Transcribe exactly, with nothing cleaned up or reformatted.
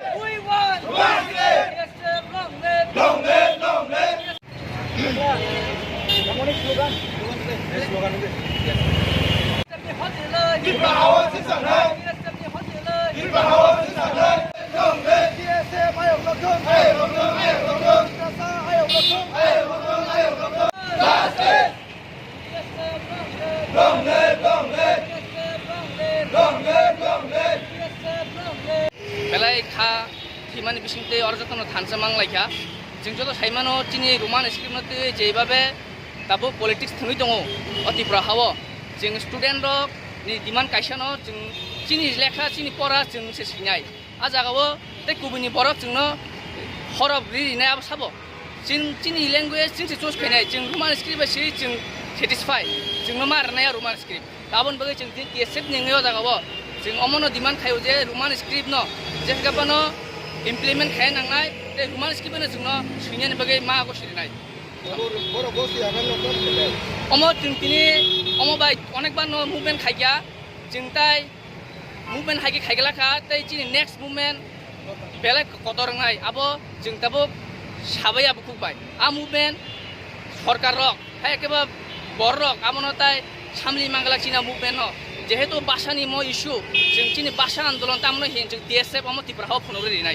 We want T S F long live. Long live, long live. Belai kha thwimani bisingtwi oro jotono thansa manglaikha. Chwng joto saimano chini Roman script no twi jeibabe tabuk politics thwngwi tongo o Tripura hao. Chwng student rok ni demand kaisa no chwng chini lekha chini pora chwng se sinai. A jaga o tei kubuni borok chwngno horop ri rinai abo sabo. Chwng chini language chwng se choose khainai, chwng Roman script bai se chwng satisfy, chwngno ma rwnai Roman script. Aboni bagwi chwng tini T S F ni wngwi o jaga o chwng omono demand khaio je Roman script no je hakhe phano implement khai nangnai, tei Roman script no chwngno swinani bagwi ma go sirinai. Omo chwng tini omo bai onek bar no movement khaikha, chwng tai movement hai khe khaigwlakha, tei chini next movement belai kotor wngnai, abo chwng tabuk sabai abo khuk bai. A movement sorkar rok hai khe ba borok rok abono tai samli manglak chini movement no, jehetu basa ni mo issue, chwng chini basa andolon tamno hin chwng T S F omo Tripura hao phunugwi rinai.